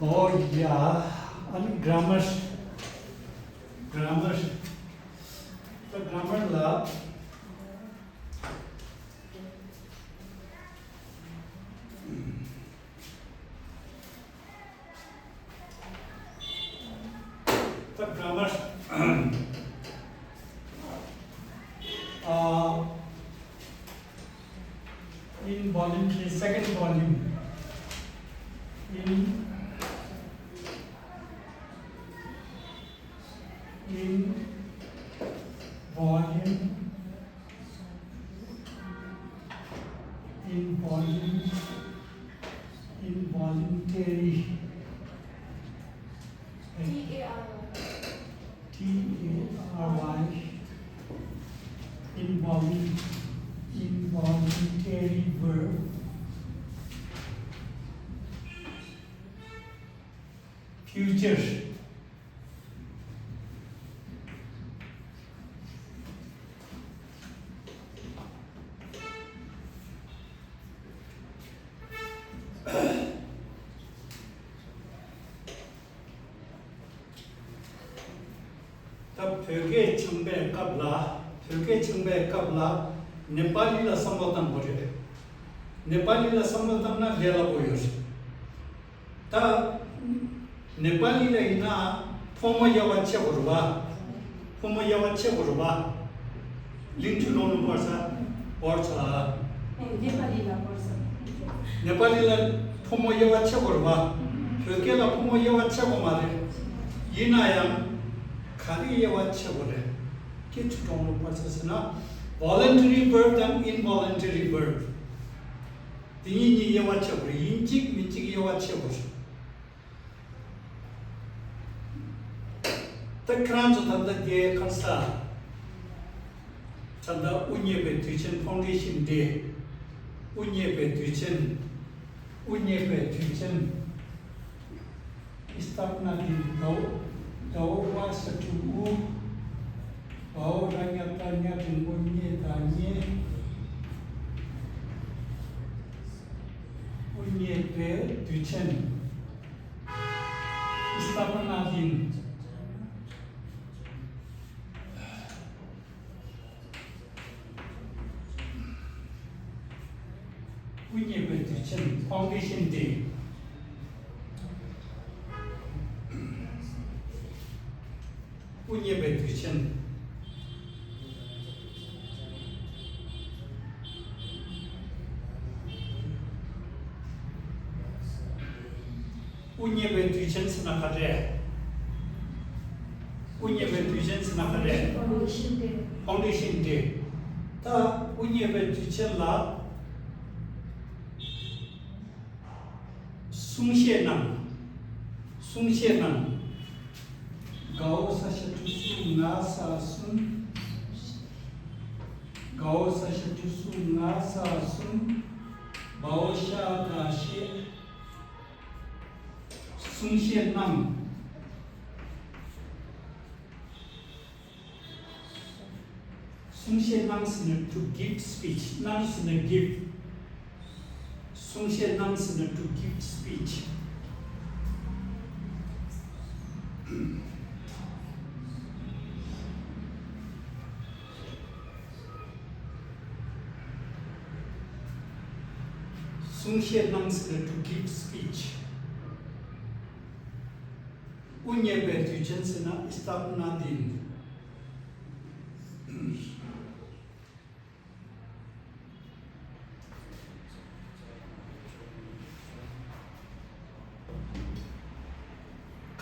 Oh yeah, and the grammar lab. The grammar in volume 3, second volume. In involuntary T-A-R-Y involuntary verb future 벽에 청배 갑라 네팔이라 선보단 보래 네팔이라 선보단나 레라 보여서 다 네팔이라 이나 포모야와 체고르바 링투노는 벌써 네팔이라 포모야와 체고르바 벽에라 포모야와 체고 말해 이나양 카리야와 체고래 기초동로 벌써나 voluntary verb and involuntary verb 등이 야와 체고래 인직 민직이 야와 체고래 특별한 단다 게 컨사 단다 운예배 뒤chen 파운데이션 데 운예배 뒤chen स्थापना दिन दो वासतु bahwa nyatanya bunyi pe duchen स्थापना दिन bunyi pe duchen foundation day bunyi pe duchen 운예배 뒤chen 스나카레 파운데이션 데 다 운예배 뒤chen 라 숭셰낭 가오사샤투수 나사순 바오샤가시 숭셰낭 숭셰낭스는 to give speech 낭스는 give 숭셰낭스는 to give speech 숭셰낭스는 to give speech 운예배 뒤천스나 स्थापना दिन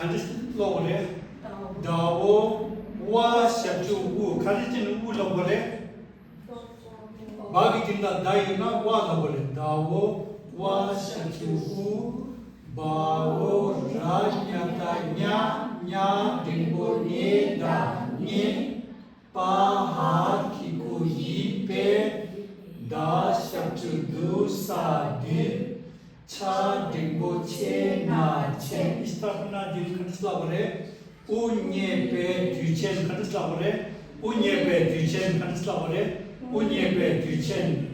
간지스 로그래 다오 와 샤투우 간지는 우 로그래 바기 진다 다이나 와 로그래 다오 와 샤투우 바오 라냐타냐 냐 딩보니 다니 파하키고 이페 다샤투두 사디 차 딩보 체나체 स्थापना दिन खंडस्लावरे 운예배 뒤chen खंडस्लावरे 운예배 뒤chen खंडस्लावरे 운예배 뒤chen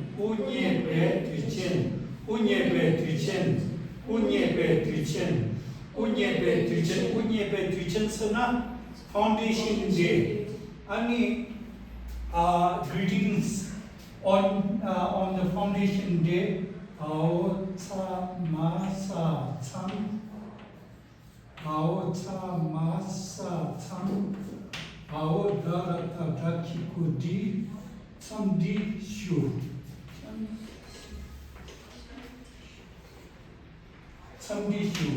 운예배 뒤chen unye pe tuition sana foundation day. Ani greetings on the foundation day. Ao cha ma sa cham. Ao cha ma sa cham. Ao darata dakikudi samdi shu. Samdi shu.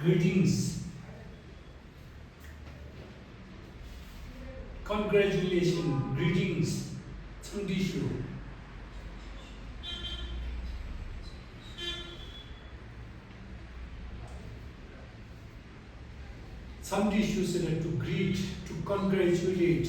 Greetings. Congratulations. Greetings. Samdi shu. Somebody should say to greet, to congratulate.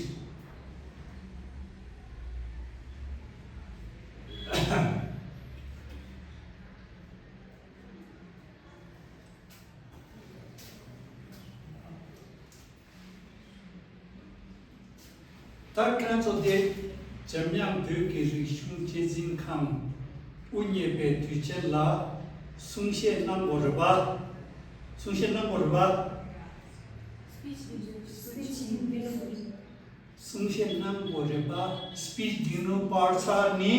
Third class of the Jamyang Duke Shung Chezin Kang Unye Be Tuchella Sungshe Namborba Sungshe Namborba Sungshe Namborba speech Dino Parsa Ni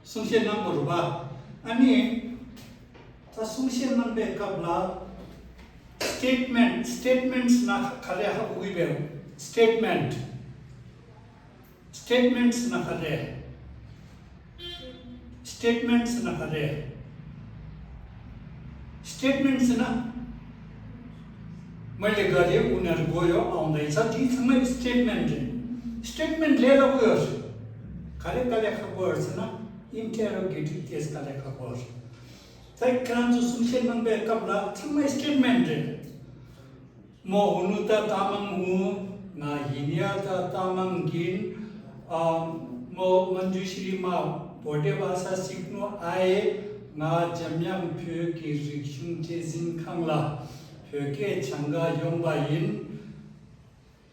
Sungshe Namborba Ani Ta Sungshe Nambe Kabla statements na Kaleha Uibe statements na khare statements na मैले गरे उनीहरु गयो आउँदै छ ती समय statement लिएर गयो खाली लेखा वर्ड्स न इन्टरोगेटिभ त्यसका लेखा वर्ड्स तै क्रान्च सुनसेन नम्बे कपला समय स्टेटमेन्ट म हुनु त तामाङ हु ना हिनिया त तामाङ गिन म मञ्जुश्रीमा भोटे भाषा सिक्नु आए ना जम्याङ फ्यो के रिक्सुङ चेजिन खाङला फ्यो के छंगा योंबा इन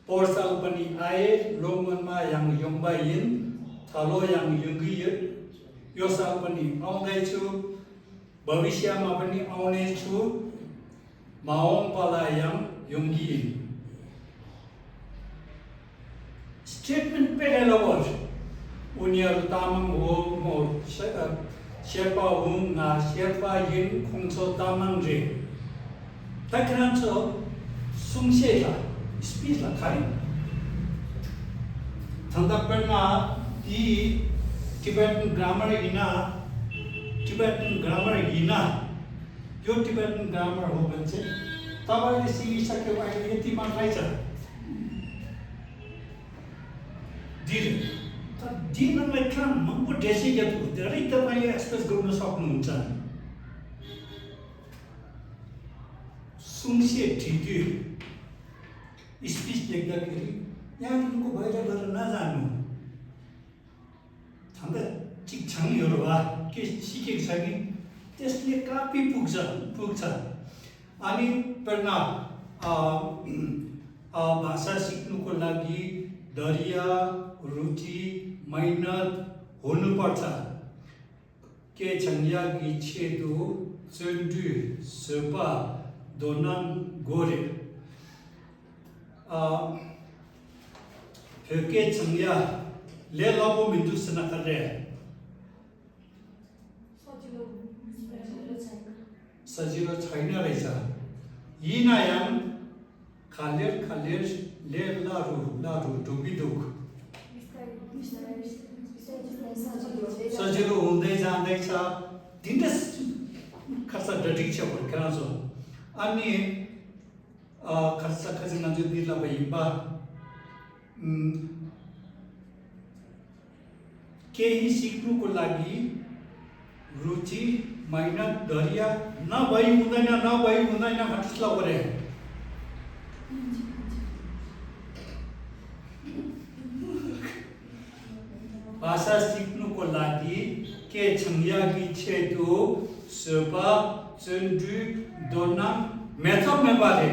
पोर्साल पनि आए लोमनमा याङ योंबा इन थालो याङ युंगी यो साल पनि आउँदै छु भविष्यमा पनि आउने छु माओङ पाला याङ युंगी इन स्टेटमेंट पे लवर उनीहरु तामाङ हो म शेर्पा हुँ ना शेर्पा इन खुङसो तामाङ रे तक्रान्चो सुङसेला स्पीच ला खाइ थन्दा पन्ना इ टिबेटन ग्रामर इना यो टिबेटन ग्रामर हो भन्छ तपाईले सिकिसक्यो अहिले यति मात्रै छ दिनलाई क्रम मको डेसिगेट धेरै तपाईले एक्सप्रेस गर्न सक्नुहुन्छ सुङसे ठिटी स्पीच लेख्दाखेरि यहाँ उनको बाहिर गएर नजानु छन्द शिक्षणहरू वा के सिकेको छ कि त्यसले काफी पुग्छ अनि प्रेरणा भाषा सिक्नुको लागि दरिया रुचि मेहनत हुनुपर्छ के छङ्या गिछेदु चन्डु सपा दोनन गोरे फेके छङ्या ले लबो मिन्दु सनकरे सजिलो छैन रहेछ यिनायाम खालेर ले लारु डुबिदुक सजिलो हुँदै जाँदैछ दिनस खर्च डटिक छ भर्खर छ अनि खर्च खजिना जुदिला भइबा केही सिक्नुको लागि रुचि मेहनत दरिया नभई हुँदैन हटस्ला गरे भाषा सिक्नुको लागि के छङ्यागी छेदु सपा चन्डु दोना मेथड में बाले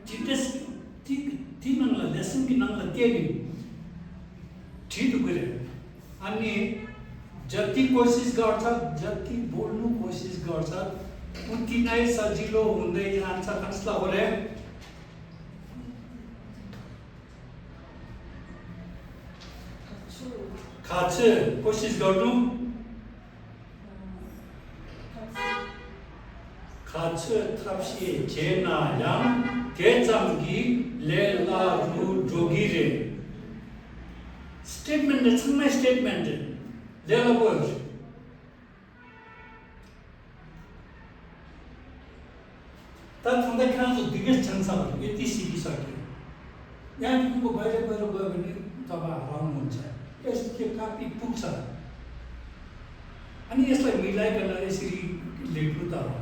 चिट्स ती नंगला लेसन की नंगला तेनी ठीक करे अनि जति कोसिस गर्छ जति बोल्नु कोसिस गर्छ उति नै सजिलो हुँदै जान्छ कसलाई हो रे खाछ कोसिस गर्नु खाछ थप्सी जेना याम केजमगी लेला रु जोगिरे स्टेटमेंट छन्ने स्टेटमेंट लेला बोल तर थन्दै खान्छ दिगेस छन्छ यति सिकिसक्यो यहाँ तिमीको बाहिर गएर गयो भने तपाईँ हराउनुहुन्छ यसको कापी पुग्छ अनि यसलाई मिलाइकन यसरी लेख्नु त हो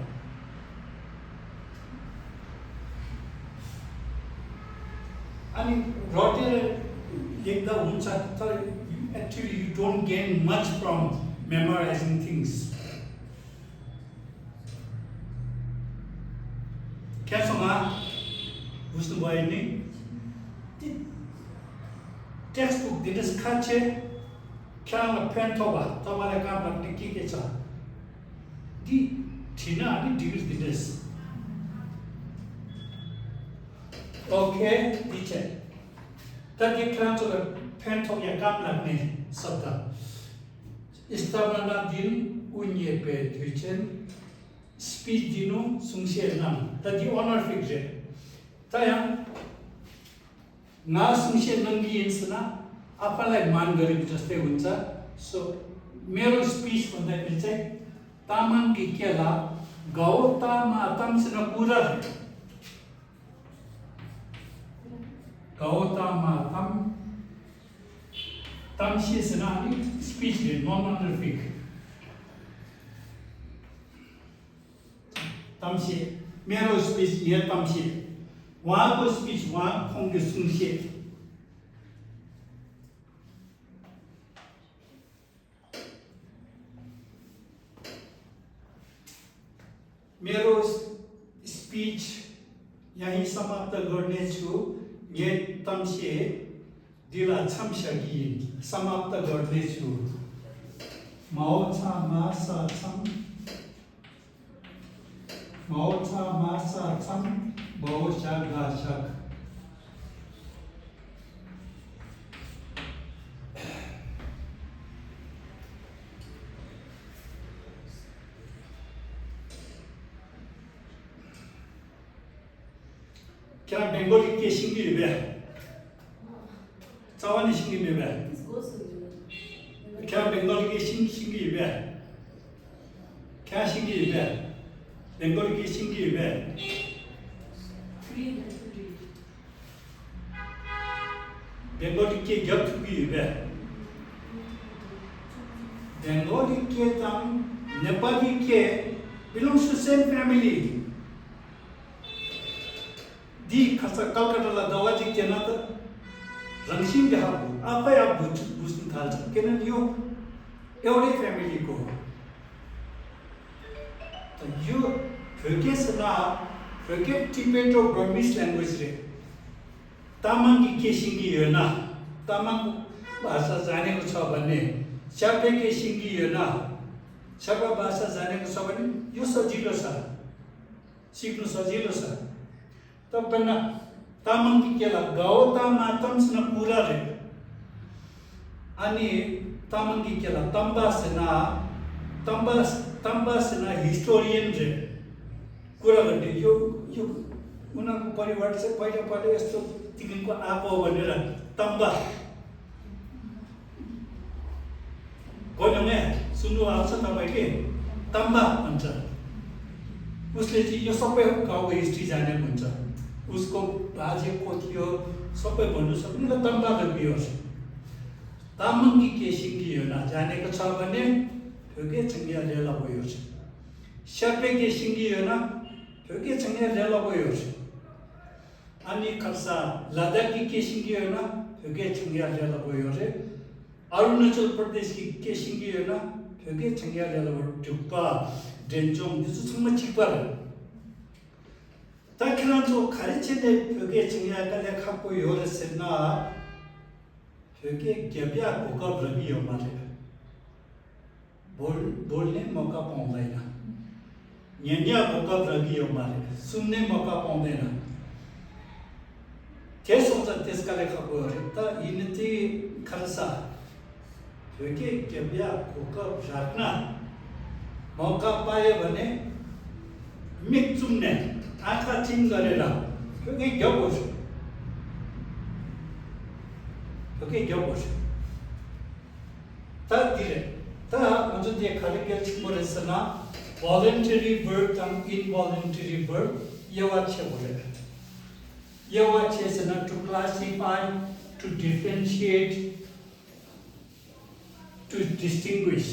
अनि रटेर लेख्दा हुन्छ तर actually you don't gain much from memorizing things. Kesoma, बुझ्नु भयो नि टेक्स्टबुक दिनुहोस् खान्छे ख्याल पेन थोबा तपाईँलाई काम गर्ने के छ दि थिन अनि डिग्री दिनुहोस् ओके दिन्छ तर के क्रान्चो पेन थोक या काम लाग्ने शब्द स्थापना दिन उन्ये पे दुइचेन स्पीच दिनु सुङसे नाम त दि अनर फिक्रे त यहाँ ना सुङसे नंगी इन्सना आफूलाई मान गरेको जस्तै हुन्छ सो मेरो स्पीच भन्दाखेरि चाहिँ तामाङ केला गौतामा तमसिन पुरा गौतामा तमसिना अनि स्पीच दिन नन अनर फिक तमसे मेरो स्पीच यहाँ तमसे वहाँको स्पीच वहाँ खोङ्गे सुङसे मेरो स्पीच यही समाप्त गर्नेछु ये तमसे दिला छमसगी समाप्त गर्नेछु मौछा मासा छम बहुशक गाशक क्या बंगाली के सिंगी बे चावानी सिंगी में बे क्या बंगाली के सिंगी बे क्या सिंगी बे बंगाली के सिंगी बे बंगाली के गप भी बे बंगाली के तम नेपाली के belongs to same family दी खसा कलकत्ताला दवाजी केना त रङसिङ देखाबु आफै आप बुझ्नु थाल्छ किनभने यो एउटै फ्यामिलीको हो त यो फर्के टिबेटो बर्मिस ल्याङ्ग्वेज रे तामाङकी केसिङ्गी हो न तामाङ भाषा जानेको छ भने स्यापे केसिङ्गी हो न स्यापा भाषा जानेको छ भने यो सजिलो छ सिक्नु सजिलो छ तबना तामाङकी केला गौतामा तमसिन पुरा रे अनि तामाङकी केला तम्बासना हिस्टोरियन रे कुरा गर्ने यो उनीहरूको परिवार चाहिँ पहिला यस्तो तिगिनको आएको भनेर तम्बा भन्नु सुन्नु आउँछ तपाईँले तम्बा भन्छ उसले चाहिँ यो सबै गाउँको हिस्ट्री जानेको हुन्छ उसको बाजे को थियो सबै भन्नु सक्ने र तम्बा त बियो तामाङकी केसिङ्गी हो न जानेको छ भने ठोके चङ्गिया लेला गयो स्यापे केसिङ्गी हो न ठोके चङ्गिया लेला गयो अनि खर्सा लद्दाखी केसिङ्गी हो न ठोके चङ्गिया लेला गयो रे अरुणाचल प्रदेशकी केसिङ्गी हो न ठोके चङ्गिया लेला गयो टुप्पा डेन्जोङ जुसुसम्म चिप्पा ताकिरांचो 가르치는 벽에 정리하게 갖고 요랬으나 벽에 겹이야 고가 버리요 말이야 बोल्ने मौका पाउँदैन न्यान्या मौका रगियो मारे सुन्ने मौका पाउँदैन त्यसो हुन्छ त्यसका लेखकको त यिनती खर्सा के क्या कोका राख्न मौका पायो भने मिक चुम्ने आँखा चिम गरेर क्योंकि ग्याउस त दिले त हुन्छ त्यो खाली केल्छ मोरेसना voluntary verb tang involuntary verb yawache bole yawache sana to classify to differentiate to distinguish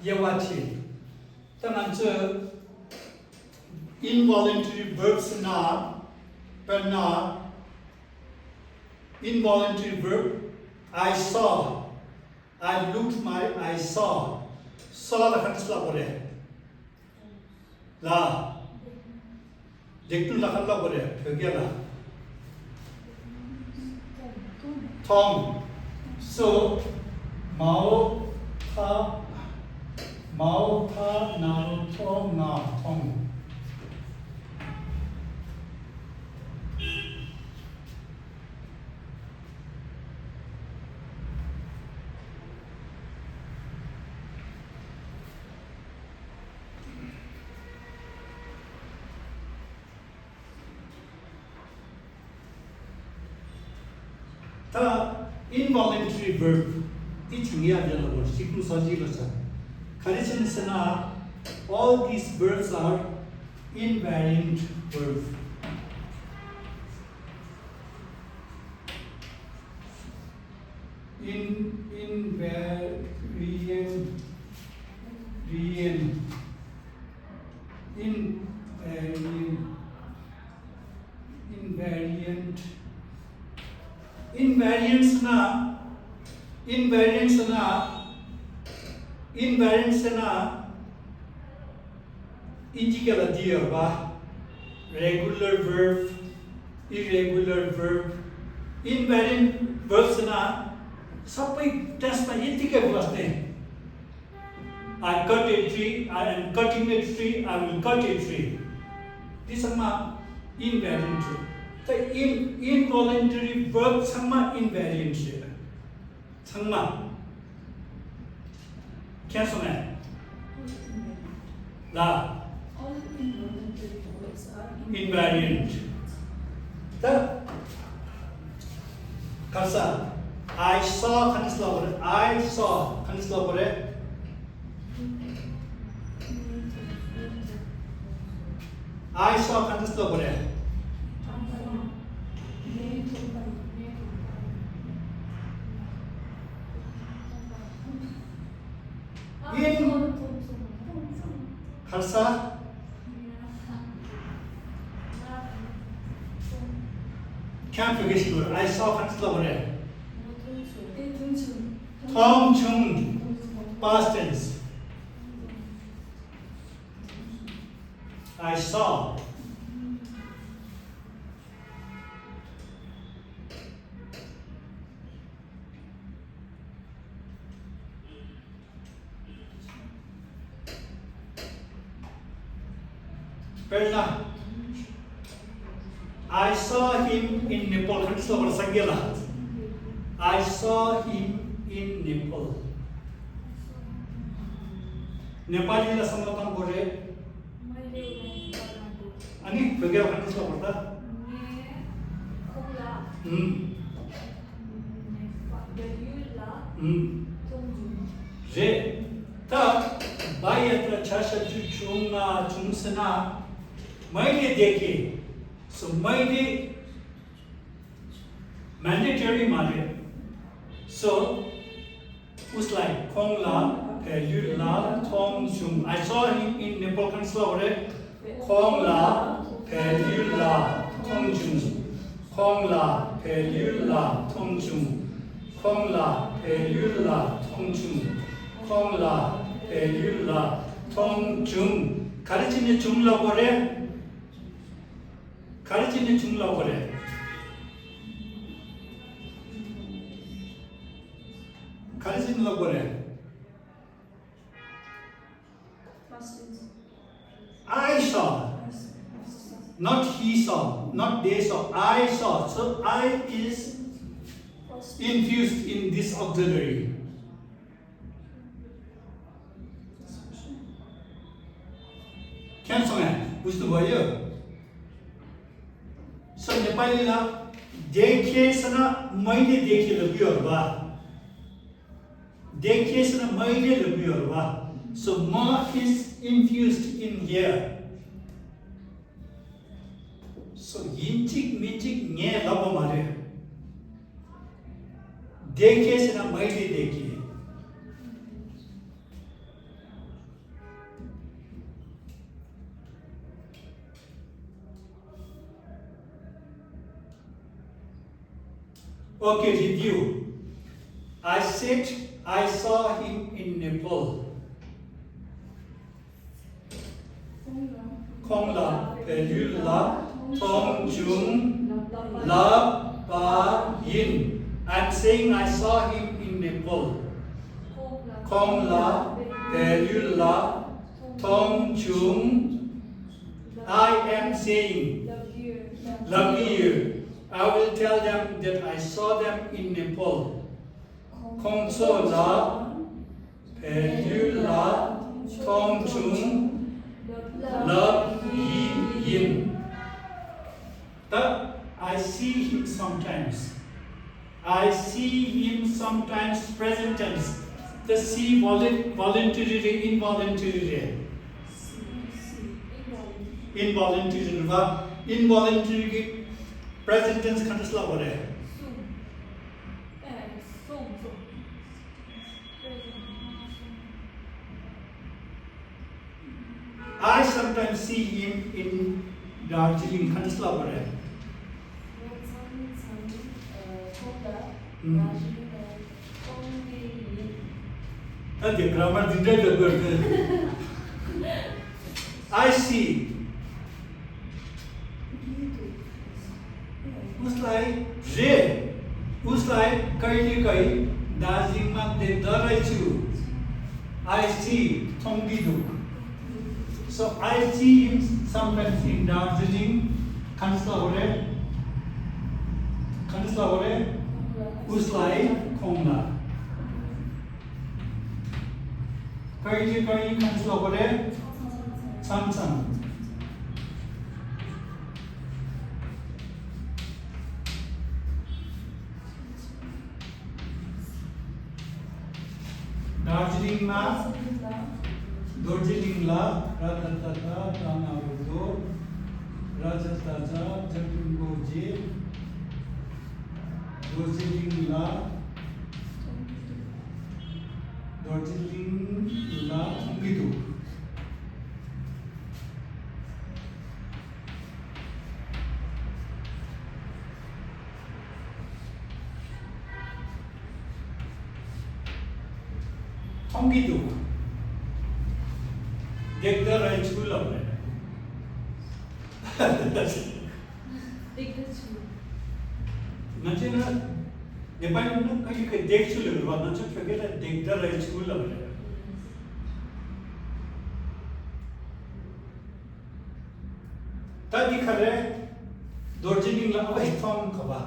yawache tananche involuntary verbs na penna involuntary verb I saw I looked I saw the khansla bole ला देखतु लखल्ला बोले ठगेला थोंग so माओ था नाओ थोंग ना थोंग The involuntary verb teaching here available siknu sajilo cha kharisana all these verbs are invariant verbs invariance na injikala diyo ba regular verb irregular verb invariant verbs na sabai test ma yetikai bhaste I cut a tree I am cutting a tree I will cut a tree this ma invariant the involuntary verb sama invariant sama क्या सुना है ला invariant the kasa I saw kanisla bore I saw kanisla bore I saw kanisla bore खरसा क्या फगेशपुर I saw खरसा बोले थॉम chung past tense I saw Perna I saw him in Nepal. I saw him in Nepal. Nepali ला समतम बोले अनि बगैर खंडित का पड़ता जे तब बायत्र छाशजु चुंगा चुंसना मैले देखे सो मैले mandatory माने so उसलाई खोंगला Pelula Tong Chung. I saw him in Nepal Consulate. Kongla Pelula Tong Chung. Kongla Pelula Tong Chung. Kongla Pelula Tong Chung. Kongla Pelula Tong Chung. 가르치는 중라고 그래. 가르치는 중라고 그래. 가르치는 거 그래. I saw, not he saw, not they saw, I saw. So I is infused in this auxiliary. Cancel man, बुझ्नुभयो? So नेपालीमा देखेसन मैले देखे लबियोरबा देखेसन मैले लबियोरबा. So ma is infused in here. So yinchik minchik nye labo mare. देखेसन मैले देखे. Okay, review. I said I saw him in Nepal. Kong la, Pelul la, Tong Jung, la, ba, yin. I'm saying I saw him in Nepal. Kong la, Pelul la, Tong Jung. I am saying, love you. I will tell them that I saw them in Nepal. Kongso la, Pelul la, Tong Jung, love yin. I see him sometimes. I see him sometimes, present tense. The see voluntarily, involuntarily. Involuntarily. Involuntarily. Present tense kan त्यसलाई भने I sometimes see him in Darjeeling kan त्यसलाई भने the grammar didn't work. I see. उसलाई रे उसलाई कहिलेकाहीँ दार्जिलिङमा देख्दा रहेछु. I see Thongdiduk. So I see him sometimes in Darjeeling. Kanslagore उसलाई खोङ्ला. कहिलेकाहीँ kanslagore छमछम. दार्जिलिङमा दोर्जिलिङला राजताता तानाउदो राजताता जटुङ्गोजे दोर्जिलिङला थुङ्गिदु. थुङ्गिदु देख्दा रहेछु ल भनेर मान्छे न नेपालीमा न कहिले देख्छुहरू भन्न चाहिँ ठोकेर देख्दा रहेछु ल भनेर. त्यतिखेर दोर्जिलिङलाई अब थङ खबा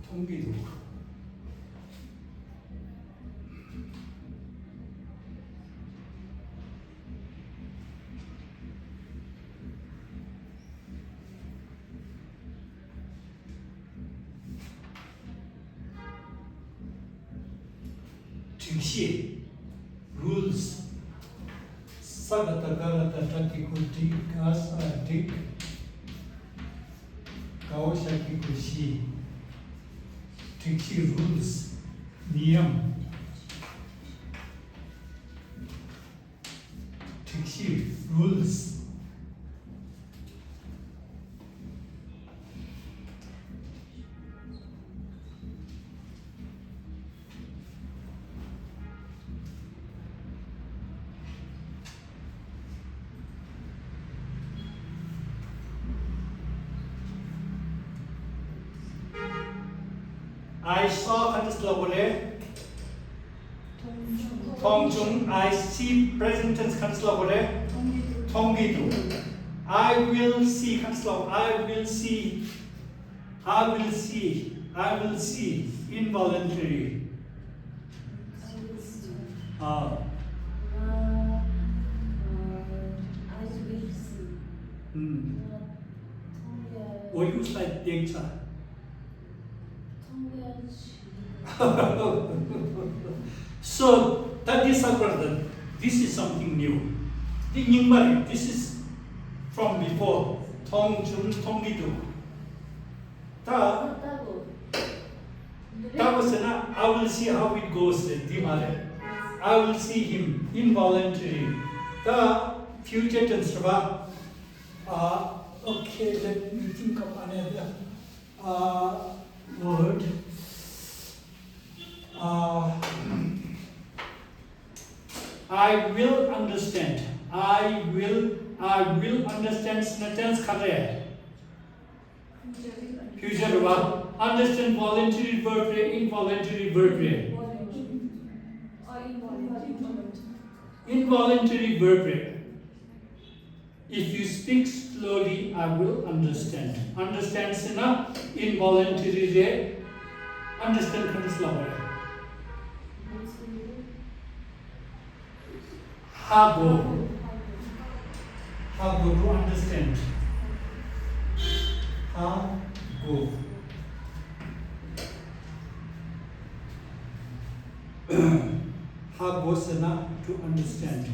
थुङ्गिदु. Trichet, rules. Sagata galata tatikuti kasa dik kawashaki kushi. Trichet rules, niyam. Trichet rules. I saw Kandislabore. Thongchung. I see present tense Kandislabore. Thonggidu. I will see Kandislab. I will see. I will see. I will see. Involuntary. What do you like data? So that is our brother. This is something new. This is from before. Thongjun, Thonggidu. I will see how it goes. I will see him involuntary. The future tense. Okay, let me think of another word. I will understand. I will understand sentence kare. Future verb. Understand voluntary verb, involuntary verb. Involuntary verb. If you speak slowly, I will understand. Understand sina involuntary re. Understand Kandislabore. Hago. Hago to understand. Hago. Hago sina to understand.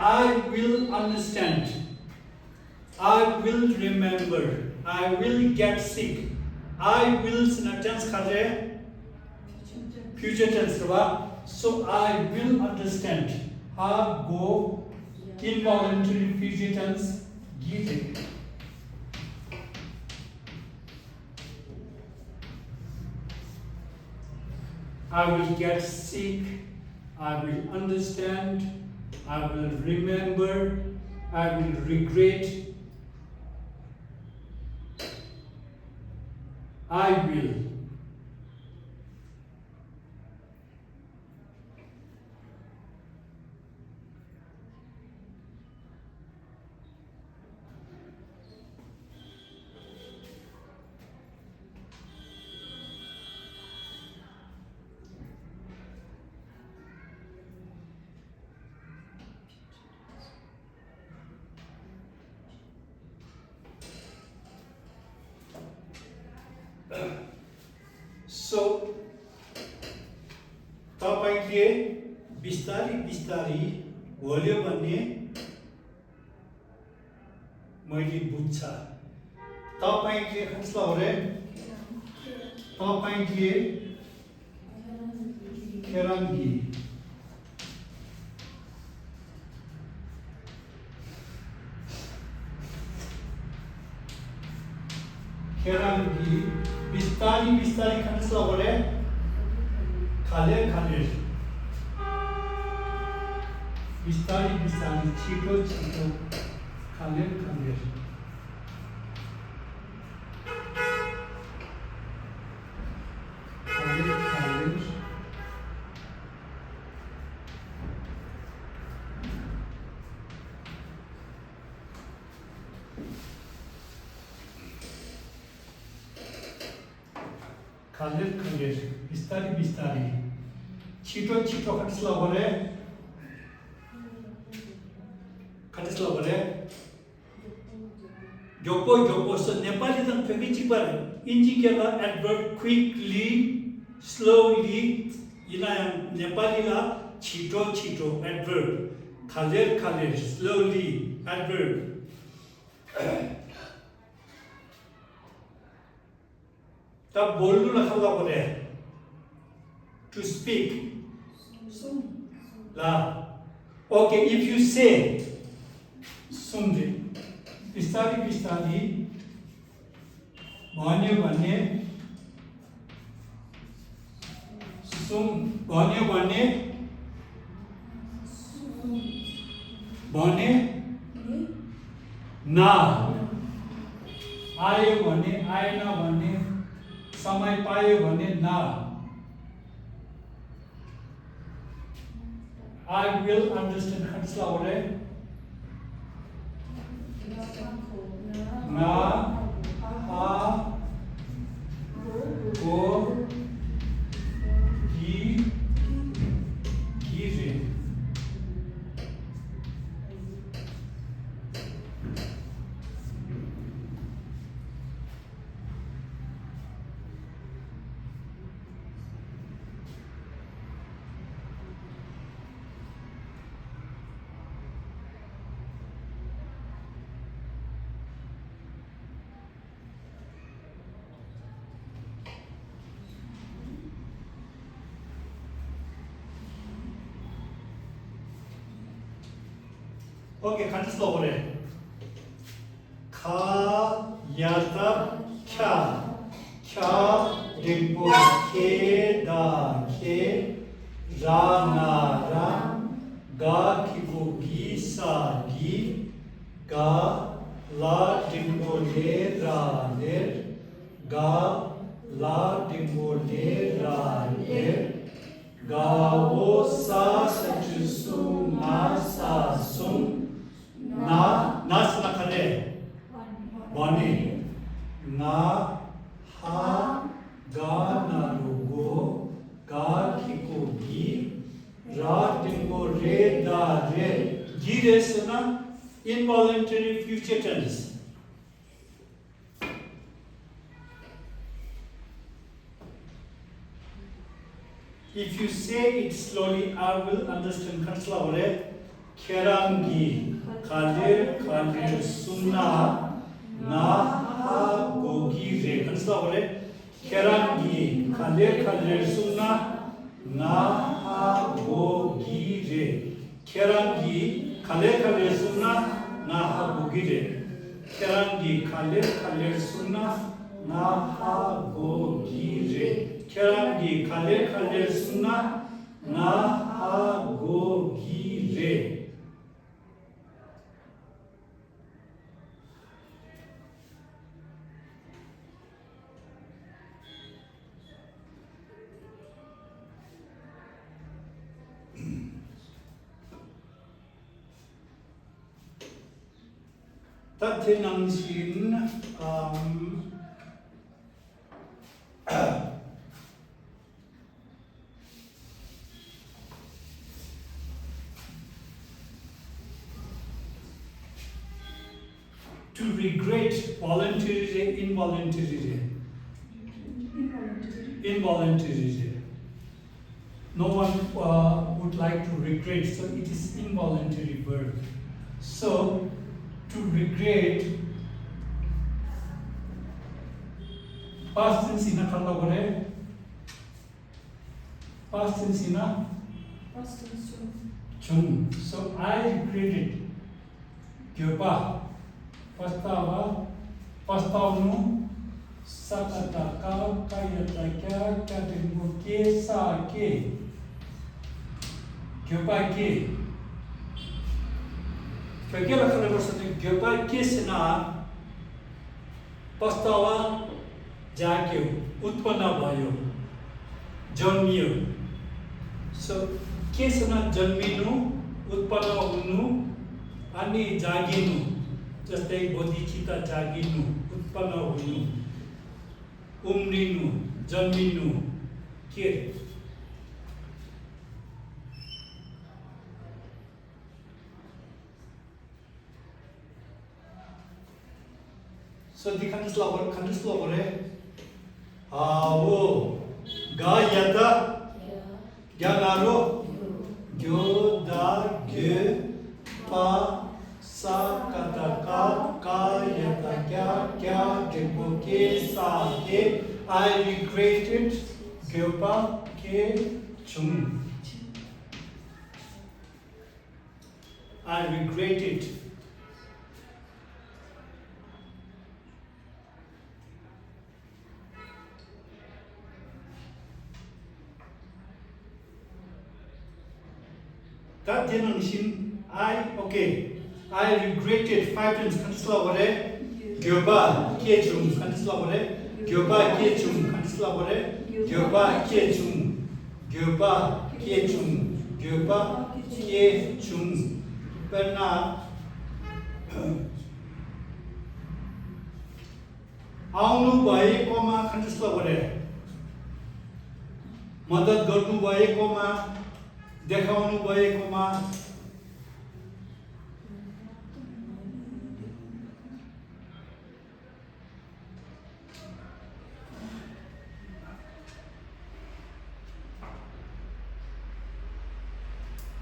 I will understand. I will remember. I will get sick. I will sentence kare. Future tense. So I will understand. Ha go involuntary future tense. Gite. I will get sick. I will understand. I will remember, I will regret, I will. So, तपाईले बिस्तारी बिस्तारी बोल्यो भने मैले बुझ्छ तपाईले Kandislabore तपाईले केराङ्गी केराङ्गी बिस्तारी बिस्तारी Kandislabore खाले बिस्तारी बिस्तारी छिटो छिटो खाले खाले बिस्तारी बिस्तारी छिटो छिटो Kandislabore jopo so Nepali dan febici bar inji kela adverb quickly slowly ina Nepali la chito adverb khaler slowly adverb tab bolnu na Kandislabore to speak la okay if you say सुन्दै बिस्तारी बिस्तारी भन्यो भने सुम भन्यो भने ना आयो भने आएन भने समय पायो भने ना I will understand खट्सला हो रहे ना आ को की रे ओके खट्सला हो रहे खा याता ख्या ख्या डिंपो खे दा खे रा ना रा गा खिबो गी सा गी गा ला डिंपो ले रा ले गा ला डिंपो ले रा ले गा वो सा सचु सु ना सा सुम ना नास ना करे बने ना हा गा ना रुगो गा खिको गी रा टिंगो रे दा रे गी रे सुना involuntary future tense if you say it slowly I will understand खट्सला हो रहे खेरांगी खालेर सुना ना हा गोगी रे खट्सला हो रहे खेरांगी खालेर सुना ना हा गोगी रे खेरांगी खालेर सुना ना हा गोगी रे खेरांगी खालेर सुना ना हा गोगी रे खेरांगी खालेर सुना ना हा गोगी रे तथ्य नंगसिन to regret voluntary involuntary no one would like to regret so it is involuntary verb so to regret past tense ina khanda bole past tense ina chum so I regretted gyopa pastaunu sakata ka kayata kya katengo ke sa ke gyopa ke क्या लक्षण वर्षते गयोपा केसना पस्तावा जाग्यो उत्पन्न भयो जन्मियो so केसना जन्मिनु उत्पन्न हुनु अनि जागिनु जस्तै बोधिचिता जागिनु उत्पन्न हुनु उम्रिनु जन्मिनु के So the खट्सला हो रहे वो गा यदा ज्ञानारो ग्यो दा गे पा सा कता का यदा क्या डिपो के सा के I regretted ग्योपा के चुम I regretted That denunciation, I regretted 5 times Kanslabore, Gyoba Kechum, Kanslabore, Gyoba Kechum, Kanslabore, Gyoba Kechum, Gyoba Kechum, Gyoba Kechum, Perna आउनु भएकोमा खण्डस्थ गरे मद्दत गर्नु भएकोमा देखाउनु भएकोमा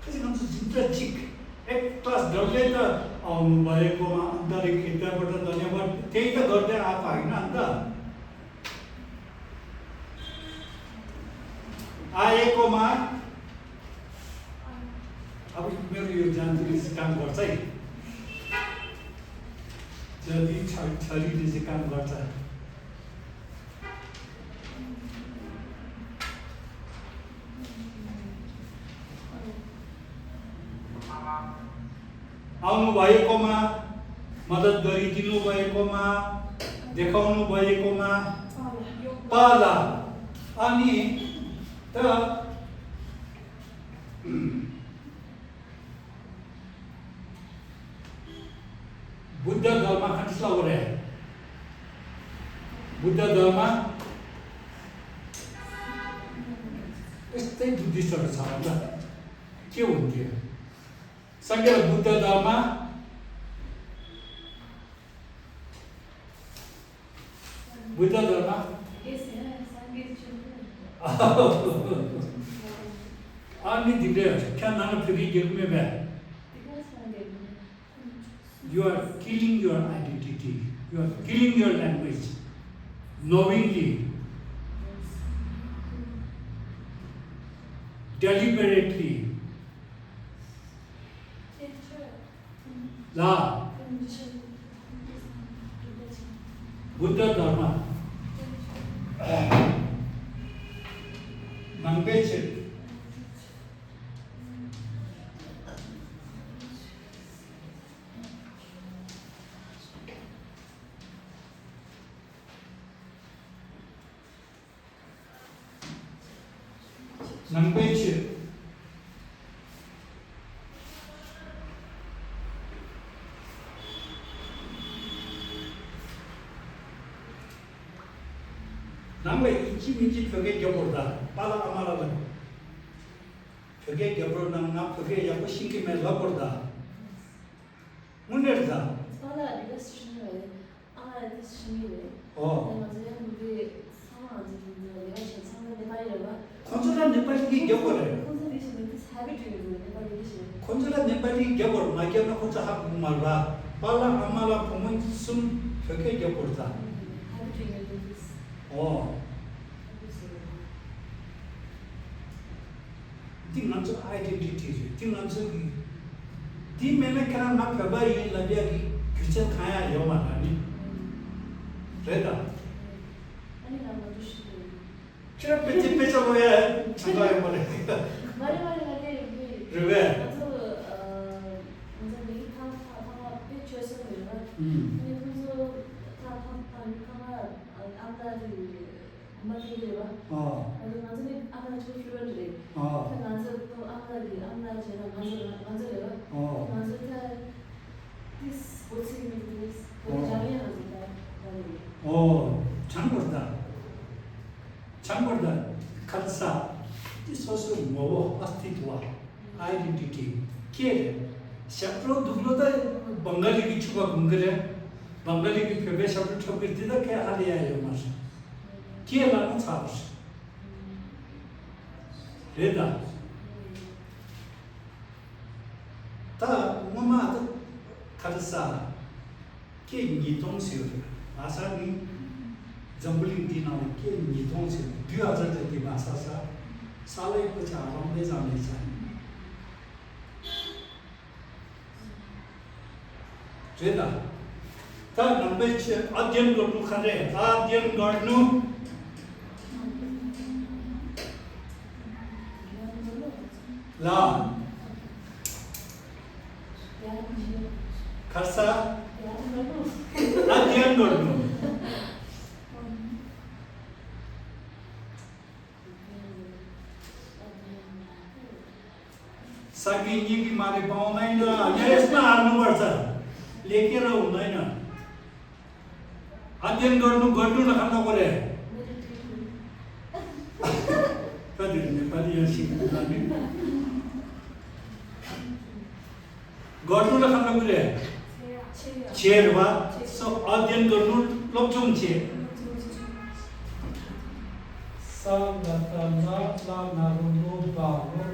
त्यसै हुन्छ जित्रा चिक एक क्लास डरले त आउनु भएकोमा अन्तरिक्ष क्षेत्रबाट धन्यवाद त्यही त गर्दै आएको होइन अन्त आएकोमा अब मेरो यो जानले चाहिँ काम गर्छ है जति छरीले चाहिँ काम गर्छ आउनु भएकोमा मद्दत गरिदिनु भएकोमा देखाउनु भएकोमा पाला अनि त बुद्ध धर्म खण्डस्थ गरे बुद्ध धर्म यस्तै बुद्धिस्टहरू छ होला के हुन्थ्यो संख्या बुद्ध धर्म बुद्ध धर्म अनि तिमीले क्या नाम फेरि गेममै भए you are killing your identity, you are killing your language knowingly, deliberately. La Buddha Dharma Mangbeche Mangbeche 남의 이치민지 벽에 겨보다 빨아 아마라는 벽에 겨보다 나 벽에 약고 신기면 라보다 문제다 Sonra biraz düşünüyorum. Ama biraz düşünüyorum. 어 맞아요. 우리 상황이 내가 상황 내발이라. 건설한 네팔이 겨보래 콘서베이션 사비 중에 내발이 계시네. 건설한 네팔이 겨보 마이게나 혼자 하고 말라 빨아 아마라 보면 숨 벽에 겨보다 사비 중에 어 तिमीहरु identity तिमीहरु तिमीले किन नफबा यी लबिया कि क्रिश्चियन खाया यो माना नि रेदा 아니 나 맞으시고. किन पेचे पेचे गयो छगायो मलाई 말이 가게 우리 왜 나도 먼저 이 방아 배치해서 내가 음 근데 그래서 다 방아 안다지 엄마 얘기해봐. 어 아니 나중에 아마 저 필요한데 어 나서 또 안나지랑 만져내가 어 나서 다 this what's in this 우리 자리에 나온다 어 장보다 칼사 이 소스 뭐 अस्तित्व आइडेन्टिटी के शब्दो दुग्लोता बंगाली की छुपा गुंगरे बंगाली की फेबे शब्द ठोकर दिदा के हाले आयो मास के लानु छाप्स रेदा ता ममा त खालसा के नितोंसियो आसानी जम्बलिङ दिनाले के नितोंसियो 2000 जति भाषा छ सालै पछि आउँदै जाँदैछ रेदा ता नम्बर 6 अध्ययन गर्नु खरे अध्ययन गर्नु ला खर्सा अध्ययन गर्नु सकिने कि मारे पाउँदैन यसमा हाल्नुपर्छ लेखेर हुँदैन अध्ययन गर्नु नखानु पर्यो कति नेपाली यहाँ सिक्नु लाग्ने गर्नु नखानु पर्यो छेर वा अध्ययन गर्नु लोक्चुङ छे सालतला ला नारुलो बालो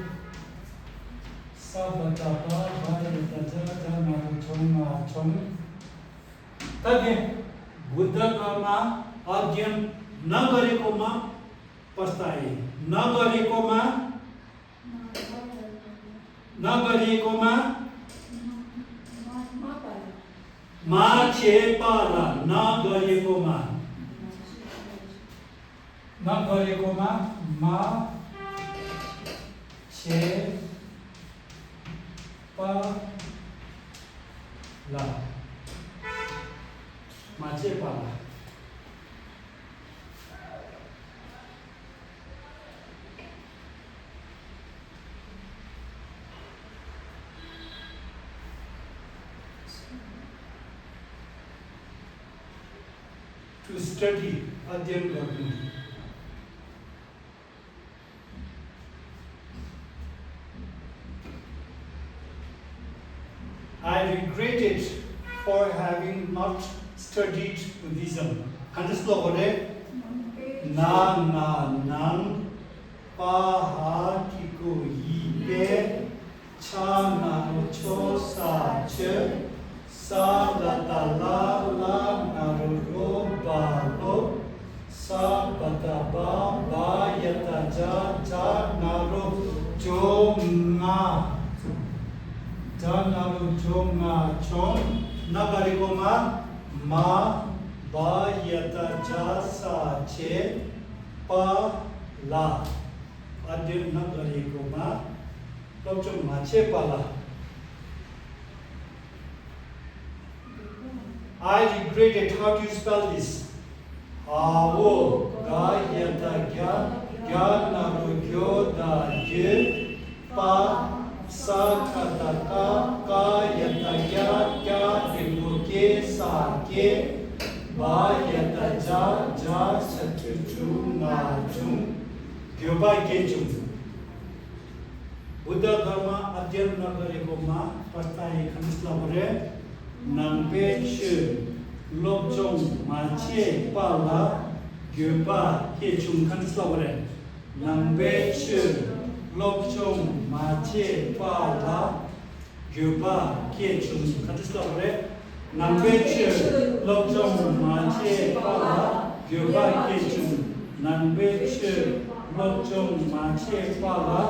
साबतबा बायतजा जानारु छोङमा छोङ तगे बुद्ध धर्ममा अध्ययन नगरेकोमा पस्ताए नगरेकोमा माछे पाला नगरेकोमा मा छे पाला माछे पाला to study अध्ययन गर्नु I regretted for having not studied Buddhism. Handes lo gore na nan pa ha ki ko yi pe cha na cho sa che sa la ta la la na ro ba lo sa ba ta ba ba ya ta ja ja na ro jo nga जानारु चोङमा Chong नगरेकोमा मा बा यता जा सा छे प ला अध्ययन नगरेकोमा लोक्चुङ माछे पाला I regretted. How do you spell this? Ao ga yata gya gya naru gyo da ye pa सा खाता का यता क्या क्या दिगु के सा के बा यता जा जा सचु चु ना चु ग्योबा के चु बुद्ध धर्म अध्ययन नगरेकोमा पस्ताए खनिस्ला भरे नंबे छु लोक्चोङ माछे पाला ग्योबा के चु खनिस्ला भरे नंबे छु लोक्चोङ माछे पाला ग्योबा के चुङ खनिस्ला भरे नंबे छु लोक्चोङ माछे पाला ग्योबा के चु नंबे छु लोक्चोङ माछे पाला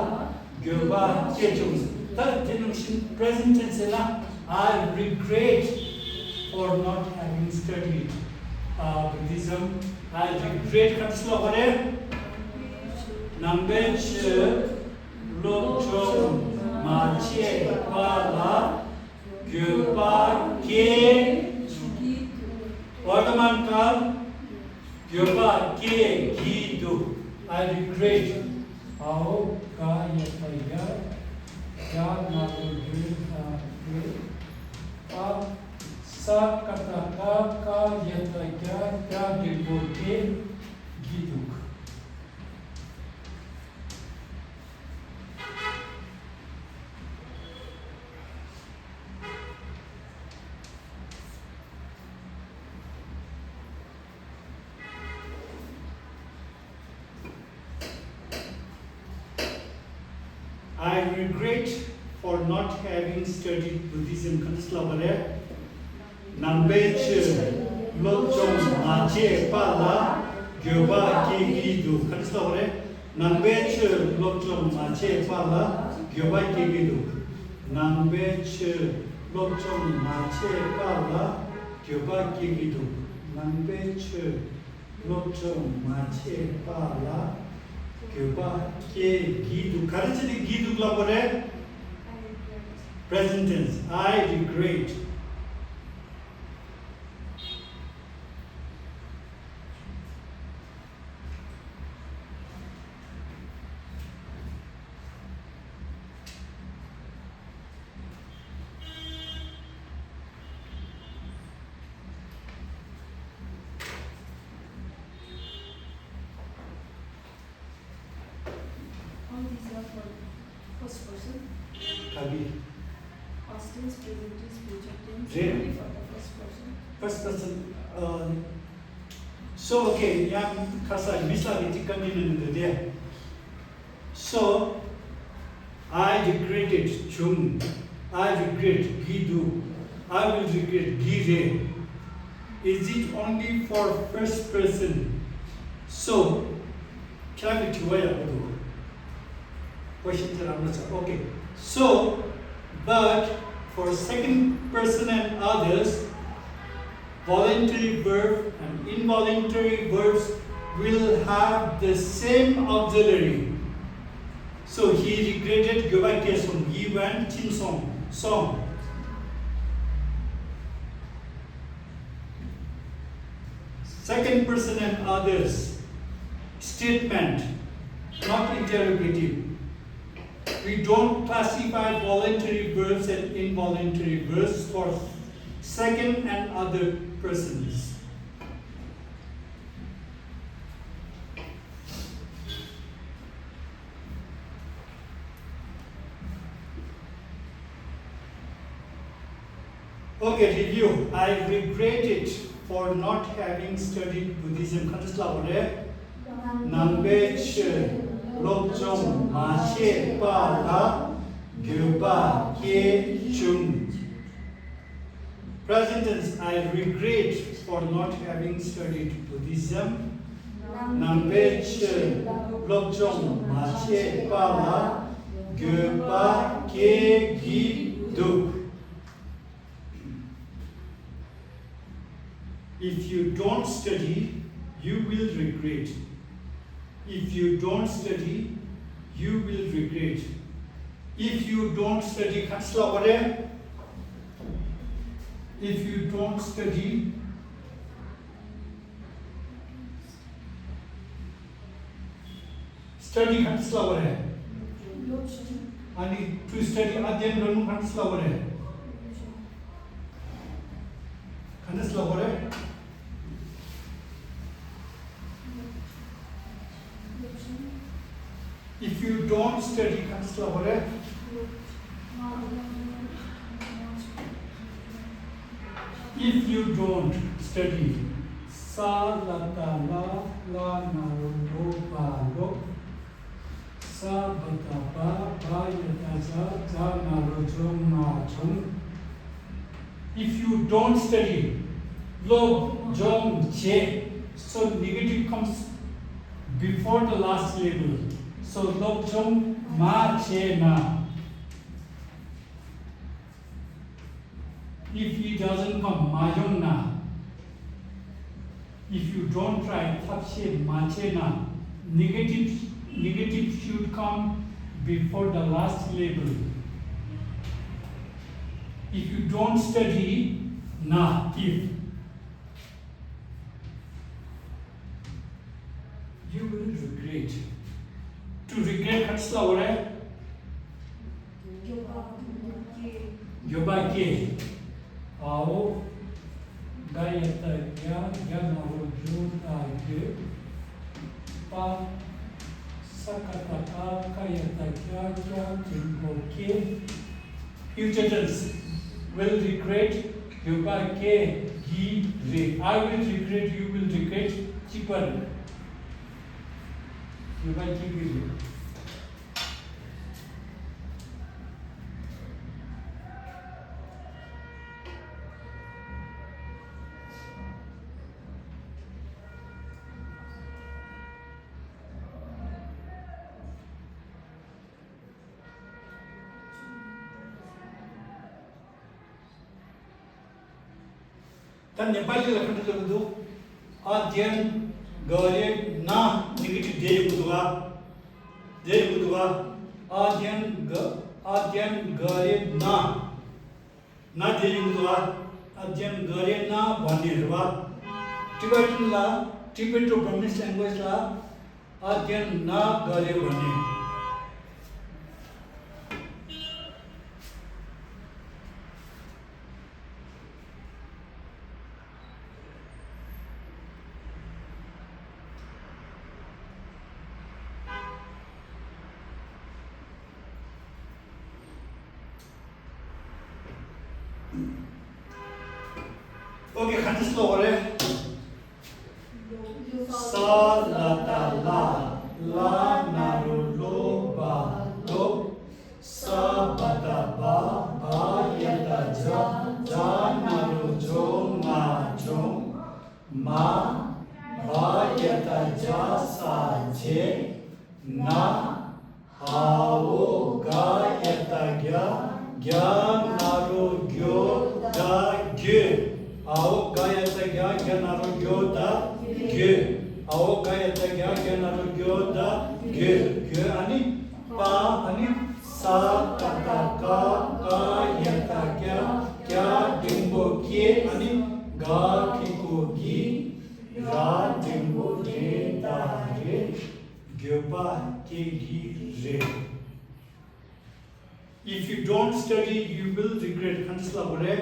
ग्योबा के चुङ तर denomination present tense la I regret for not having studied Buddhism. I regret खनिस्ला भरे नंबे छु लोक्चोङ माछे पाला ग्योबा के वर्तमान काल ग्योबा के गीदु I regret आओ का यतया क्या नागु आ सा कता का यतया क्या दिगु के गीदु I regret for not having studied Buddhism. Kanisla bare nambe ch lokchong mache pala gyoba ke gidu. Kanisla bare nambe ch lokchong mache pala gyoba ke gidu. Nambe ch lokchong mache pala gyoba ke gidu. Nambe ch lokchong mache pala gyoba ke gidu. Karisini gidu la bare present tense. I regret. for first person. Kabi. Past tense, present tense, future tense. Really? Only for the first person. First person. So okay, yang kasa misal itu kami dia. So I regretted Chung. I regret Gidu. I will regret Gire. Is it only for first person? So, can we try to do? Question okay. So, but for second person and others, voluntary verb and involuntary verbs will have the same auxiliary. So he regretted Gyobaikesum. He went song. Second person and others. Statement, not interrogative. We don't classify voluntary verbs and involuntary verbs for second and other persons. Okay, review. I regret it for not having studied Buddhism. Nambech Lobjong Mashe Pala Gyuba Ke Chung. Present tense. I regret for not having studied Buddhism. Nambech Lobjong Mashe Pala Gyuba Ke Gi Duk. If you don't study, you will regret. If you don't study, you will regret. If you don't study, if you don't study, study and to study adhyayam garnu if you don't study, if you don't study, sa la ta la na lo ba lo, sa ba ta ba ya ta za na lo jong ma jong. If you don't study, lo jong che, so negative comes before the last label. So lo jong ma che na. If he doesn't come, ma jong na. If you don't try, thap che ma che na. Negative should come before the last label. If you don't study, na, if. You will regret. To regret, what's the word? Gyobake. Ao. Gayata gya, gyanaro jota ge. Pa. Sakataka, kayata gya, gya, jimbo ke. Future tense. Will regret, gyobake, gi, re. I will regret, you will regret, cheaper. Gyobake, gi, re. त नेपाली लेखन लेख्दो अध्ययन गरे न negative देय बुधवा अध्ययन गरे न देय बुधवा अध्ययन गरे न भन्नेहरुवा टिबेटन ला टिबेटो ब्रह्मिश ल्याङ्ग्वेज ला अध्ययन न गरे भन्ने Okay, kan slow ore. Sa la ta la la na ru lo ba lo sa ba ta ba ba ya ta ja ja na ru jo ma jo ma ba ya ta ja sa je na ha o ga ya ta gya gya na ru gyo da gyu आओ गायता गया ज्ञानारो ग्योदा गे आओ गायता गया ज्ञानारो ग्योदा गे गे अनि पा अनि सा तता का यता क्या डिंबो के अनि गा खिको गी रा डिंबो रे दा रे ग्योपा के गी रे. If you don't study, you will regret. Hansla bore.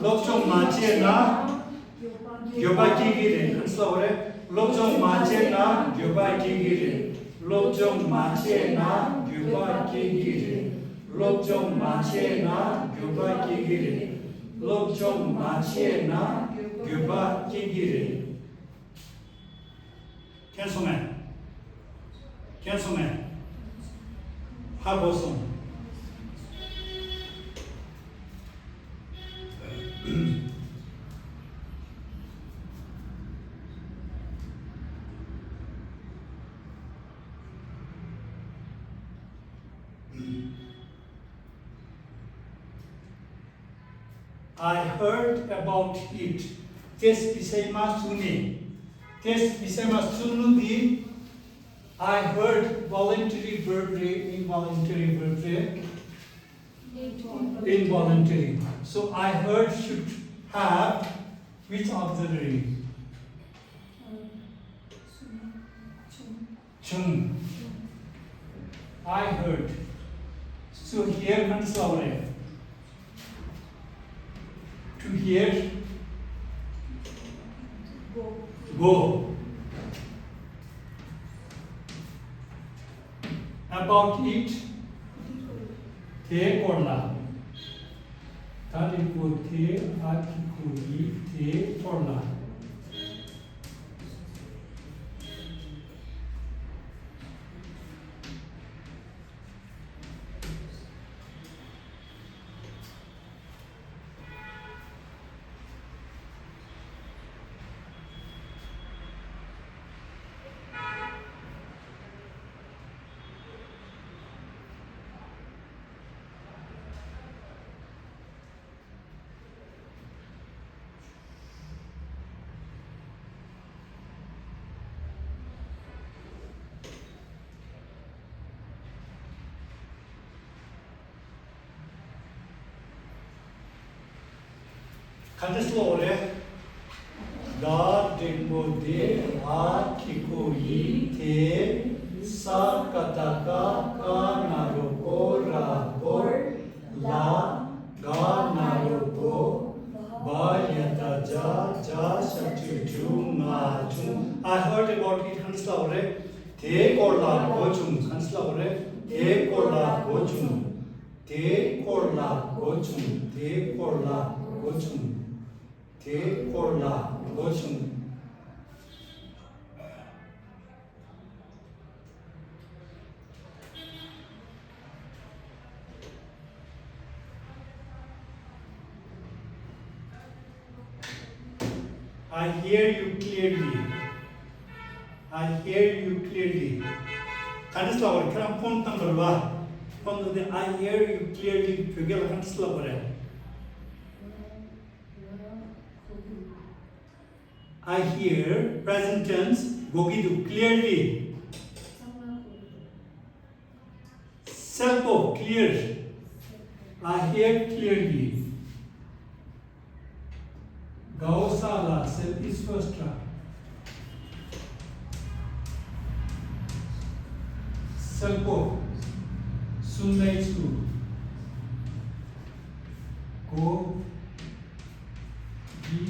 lokchong mache na gyoba kigire hansla ore lokchong mache na gyoba kigire lokchong mache na gyoba kigire lokchong mache na gyoba kigire lokchong mache na gyoba kigire kensomen haboson. I heard about it. Tes bisayma sune. Tes bisayma sunudi. I heard voluntary verb re, involuntary verb re. Involuntary. So I heard should have which auxiliary? Chung. I heard. So here comes our to hear. Go. About it. Te korla. Tariku te akiku i te korla. Kandislo ore da dimbo de a kiko i te sa kataka ka naru ko ra ko la ga naru ko ba yata ja ja shakti ju ma ju. I heard about it. Kandislo ore te korla gojum. Kandislo ore te korla gojum. Te korla gojum. Te korla gojum. Te korla gojum. I hear you clearly. I hear you clearly. Kandisla kram phone number wa. Phone de I hear you clearly. Figure kandisla bore. I hear present tense gogidu clearly. Self clear. I hear clearly. Gausala self is first term. Self sundaitsu go gi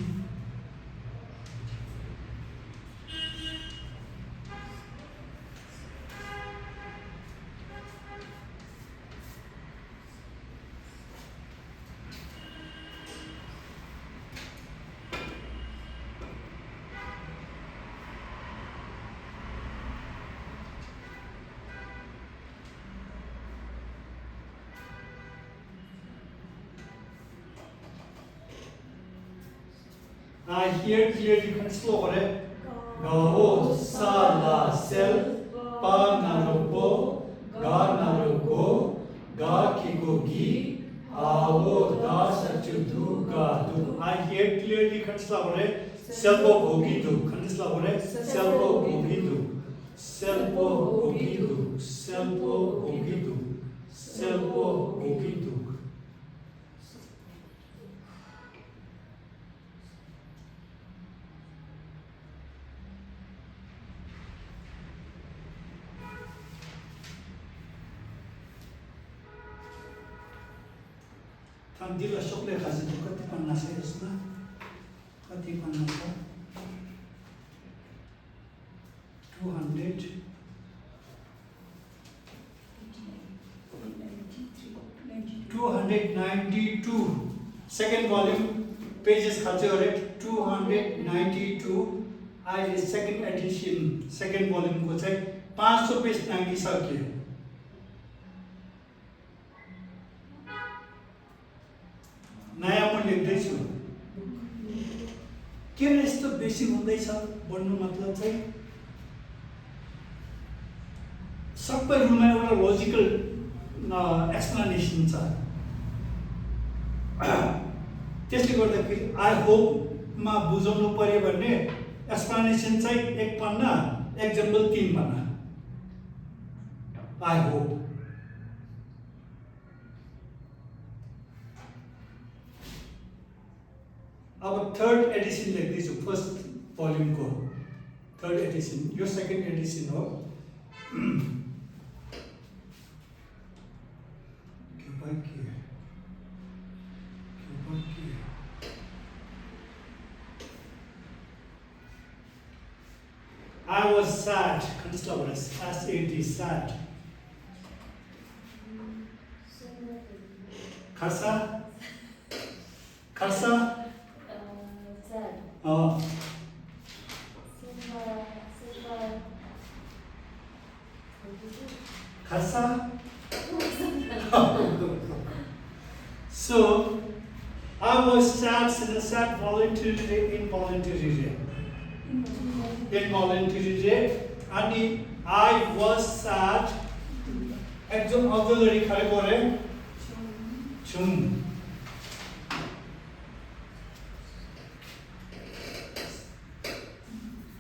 I hear clearly slow gore. Ga o sa la sel pa na ro po ga na ro go ga ki go gi a o da sa chu du ga du. I hear clearly slow gore. Selbo gogi du. Slow gore. Selbo gogi du. Selbo gogi du. Selbo gogi du. Selbo gogi du. Tam dila şokle kazı kati panna sayısına kati panna sa 200 292 second volume pages khache ore 292 अहिले second edition second volume को चाहिँ 500 page नागिसक्यो नयाँ म लेख्दैछु किन यस्तो बेसी हुँदैछ भन्नु मतलब चाहिँ सबै रुममा एउटा लजिकल एक्सप्लेनेसन छ त्यसले गर्दाखेरि आई होप मा बुझाउनु पर्यो भने एक्सप्लेनेसन चाहिँ एक पन्ना एक्जाम्पल 3 पन्ना आई होप अब थर्ड एडिसन लेख्दैछु फर्स्ट भोल्युमको थर्ड एडिसन यो सेकेन्ड एडिसन हो I was sad, considerable, S-A-D, sad. Kharsa? Kharsa? Sad. Kharsa? So, I was sad, sad voluntarily, involuntarily. Involuntarily, and I was sad. Ekjon auxiliary khale gore. Chum.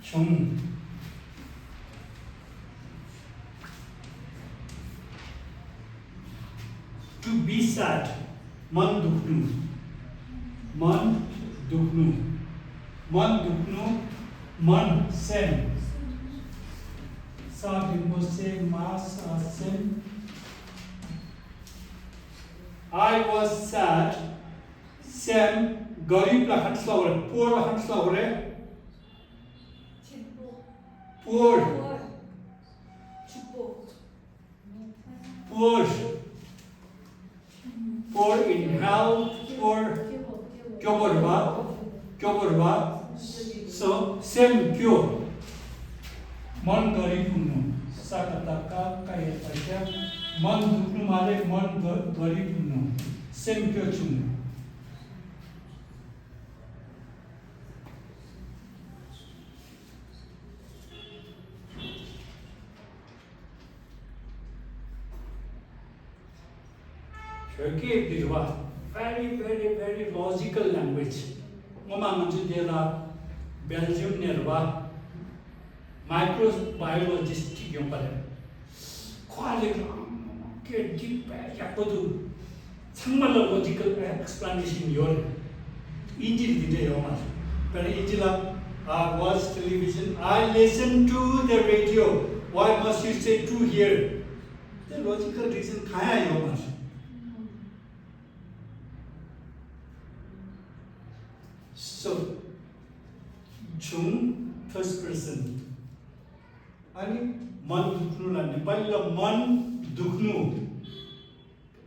Chum. To be sad. Man dukhnu. Man dukhnu. Man dukhnu. Man sen. Sa dimbo se ma sa sen. I was sad. Sam garib la khansla hore. Poor la khansla hore. Poor. Poor. Poor in health. Poor. Kyoborba. Kyoborba. So, same kyo. मन गरिब हुनु साकता का यता मन दुख्नु माले मन गरिब हुनु सेम क्यो छुनु Turkey बिरुवा very logical language ममा मन्जु देला Belgium Nerwa microbiologist yung pala. Quality ke deep yapodu 정말 logical explanation yon. Injil dide yon. Pero injila watch television. I listen to the radio. Why must you say to here? The logical reason kaya yon. So, chung first person. अनि मन दुख्नुलाई नेपालीमा मन दुख्नु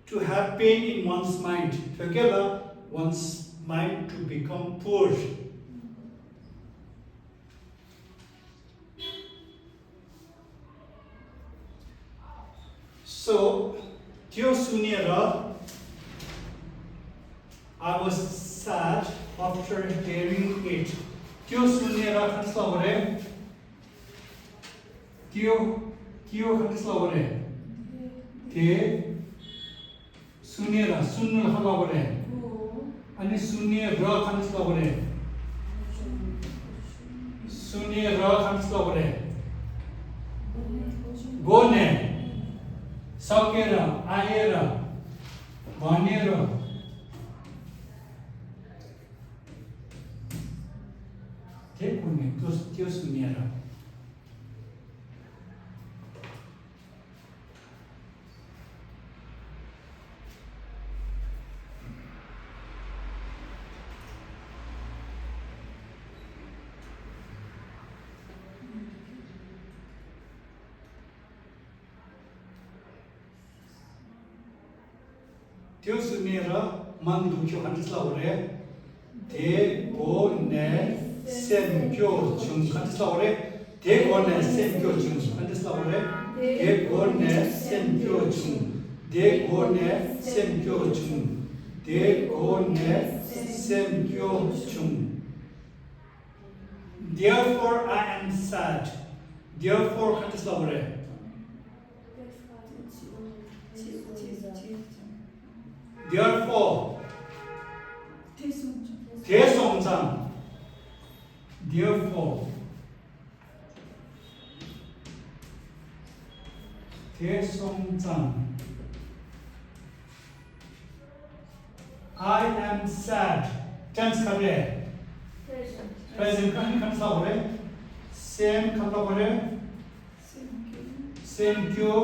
to have pain in one's mind together one's mind to become poor so त्यो सुनेर I was sad after hearing it त्यो सुनेर कसलाई भने त्यो कसलाई भने ते सुनेर सुन्नु कसलाई भने अनि सुनेर कसलाई भने सुनेर कसलाई भने गोने सकेर आएर भनेर के कुने त्यो सुनेर त्यो सुनेर मन दुख्यो कसलाई भने ते गोने सेम्क्यो 중 कसलाई भने ते गोने सेम्क्यो 중 कसलाई भने ते गोने सेम्क्यो 중 ते गोने सेम्क्यो 중 ते गोने सेम्क्यो 중 therefore I am sad therefore कसलाई भने therefore 대성장 therefore 대성장 I am sad tense करे present kan sabore same kabore same kyo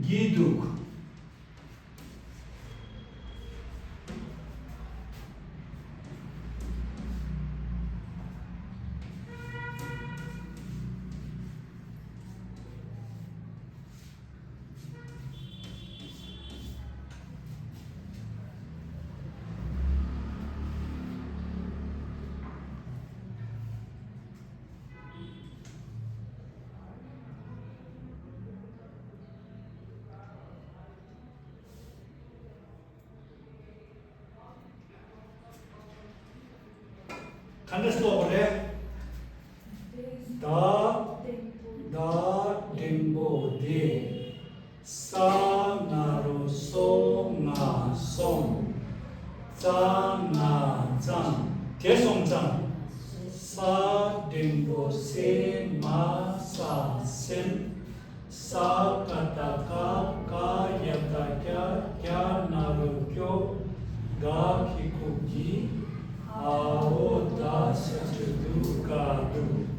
giduk Kandeslore da dembo de sa naro so na song za na zang 대성장 sa dembo se ma sa sen sa kata ka yata kya naro kyo ga kikuki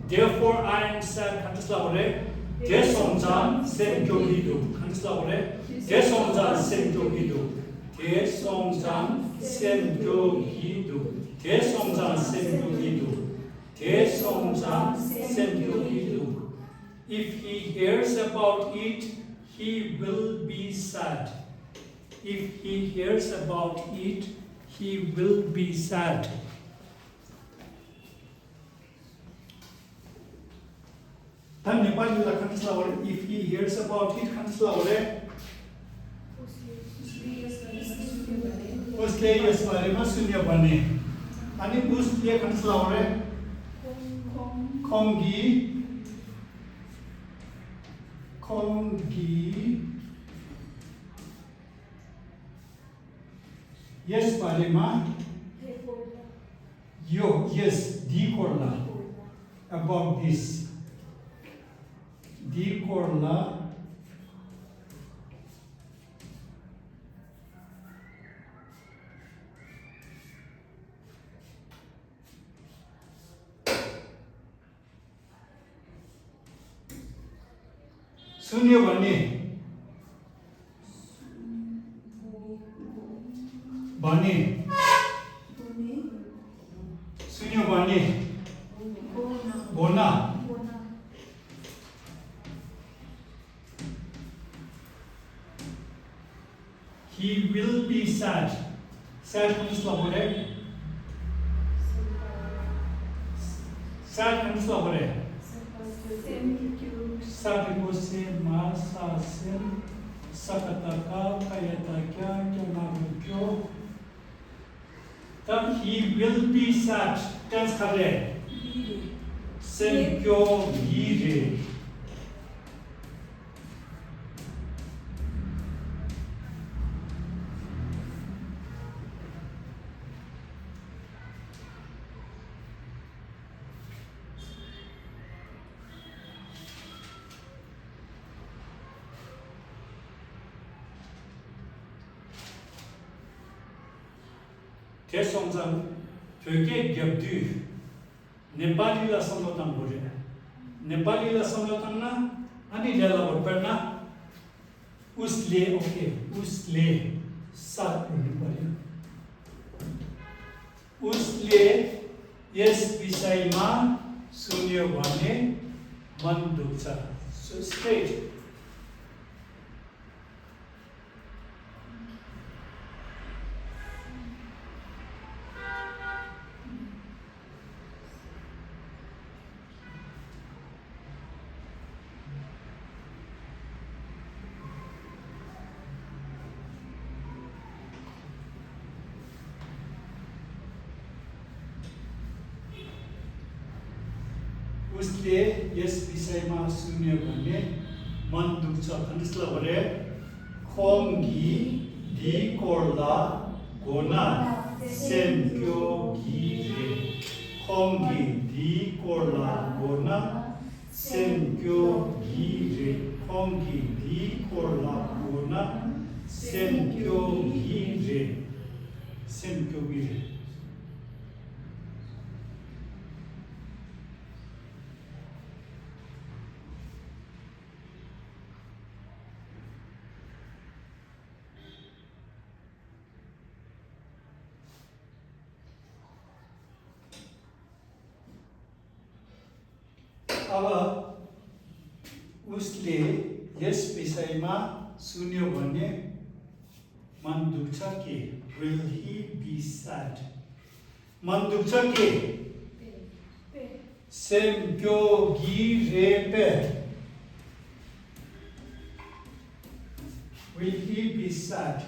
therefore I am sad kandeslore 대성장 샘교기도 kandeslore 대성장 샘교기도 대성장 샘교기도 대성장 샘교기도 대성장 샘교기도 if he hears about it he will be sad if he hears about it he will be sad then Nepali la kandeslore if he hears about it kandeslore उसले यस बारेमा सुन्यो भने अनि उसले kandeslore kongi यस बारेमा यो yes di korla about this di korla सुन्यो भने सुन्यो भने बोना he will be sad sad kandeslore sad kandeslore Sabigo se masa sen sakataka kayataka kyanagukyo तब he will be sad tense करे sen kyo gire 대성장 되게 겹두 नेपालीलाई सम्बोधन गरे नेपालीलाई सम्बोधन न अनि लेला पढ्न उसले ओके उसले साथ हुनु पर्यो उसले यस विषयमा सुन्यो भने मन दुख्छ सो स्ट्रेट उसले यस विषयमा सुन्यो भने मन दुख्छ भन्नुस् भने खोङ्गी दी कोर्ला गोना सेन्क्यो गिरे खोङ्गी दी कोर्ला गोना सेन्क्यो गिरे खोङ्गी दी कोर्ला गोना सेन्क्यो गिरे सेन्क्यो गिरे अब उसले यस विषयमा सुन्यो भने मन दुख्छ के will he be sad मन दुख्छ के सेन्क्यो गिरे pay will he be sad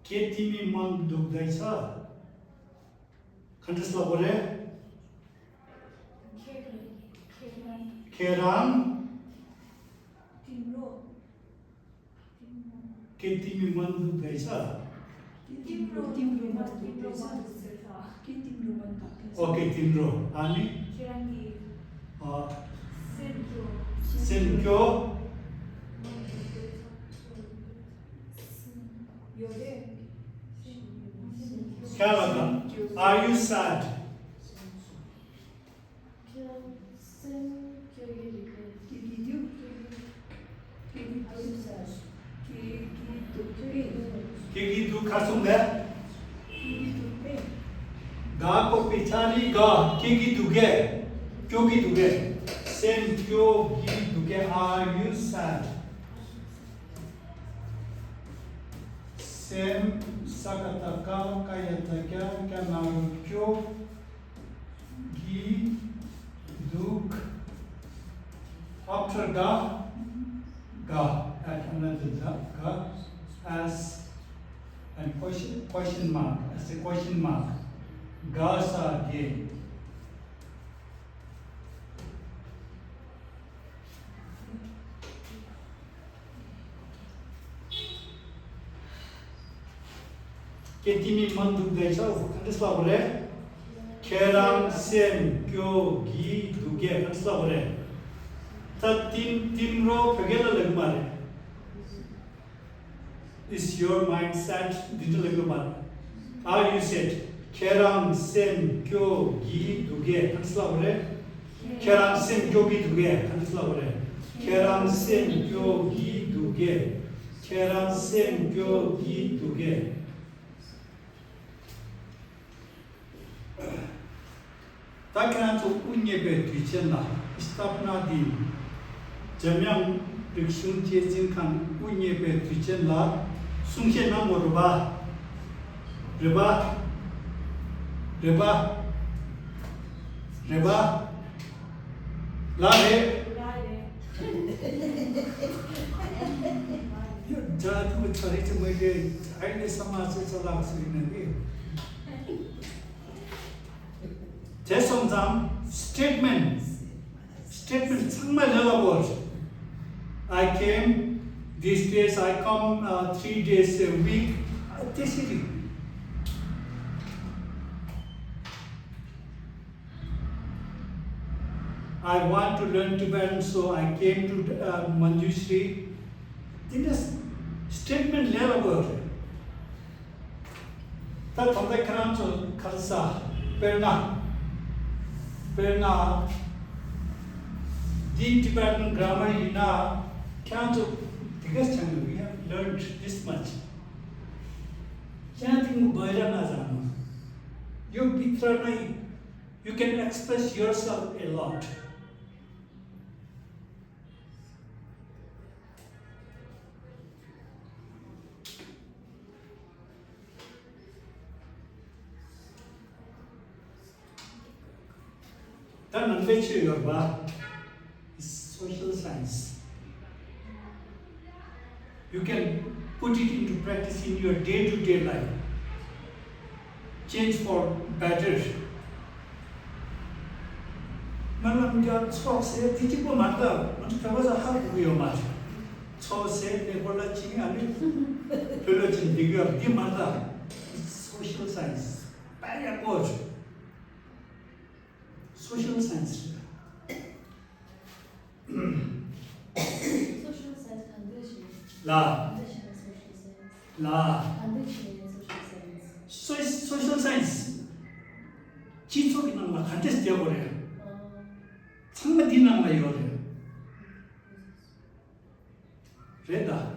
के तिमी मन दुख्दैछ कन्ठस्थ बोले खेराम के तिमी मन दुख्दैछ ओके तिम्रो अनि सेन्क्यो क्या मतलब are you sad केगी दुख सुन्दा गा को पिछाड़ी गा केगी दुखे क्योंकि दुखे सेम क्यों की दुखे are you sad same sakataka kayataka kanarukyo gi duk after ga at another ga as and question mark as a question mark ga sa ge के तिमी मन दुख्दैछौ त्यसमा बोले खेराम सेम क्यो गी दुखे त्यसमा बोले त तिम्रो फगेला लगमारे is your mind sad dito लगमारे are you sad carrom same क्यो गी दुखे त्यसमा बोले 계란쌤 교기 2개. 간지sla고 그래. 계란쌤 교기 2개. 계란쌤 교기 2개. 다케란서 운예배 뒤쳤나? 스타프나딘 저명 릭숭제진칸 운예배 뒤쳤나? 숭셰나 모르바 레바 레바 레바 라레 자두 처리지 뭐게 아이네 समाज चलाएको छु 재성장 statement 정말 relevant. I came these days. I come 3 days a week. This is it. I want to learn Tibetan, so I came to Manjushri. This statement relevant. That from the Krancho Kalsa Perna. Perna, the Tibetan grammar in a Kanto, biggest time we have learned this much. Chanting Bhajanazana. You can express yourself a lot. Then unless your is social science. You can put it into practice in your day-to-day life. Change for better. Malam dia sok saya tiji pun mata, macam kawan saya bukan macam. Sok saya ni bola cing ani, bola cing tiga dia mata. Social science, banyak bos. Social science. Social science condition. La. Condition is social science. La. Condition is social science. Social science. 지속이 나면 한테서 되어버려요. 정말 디나마 이거래요. 그래다.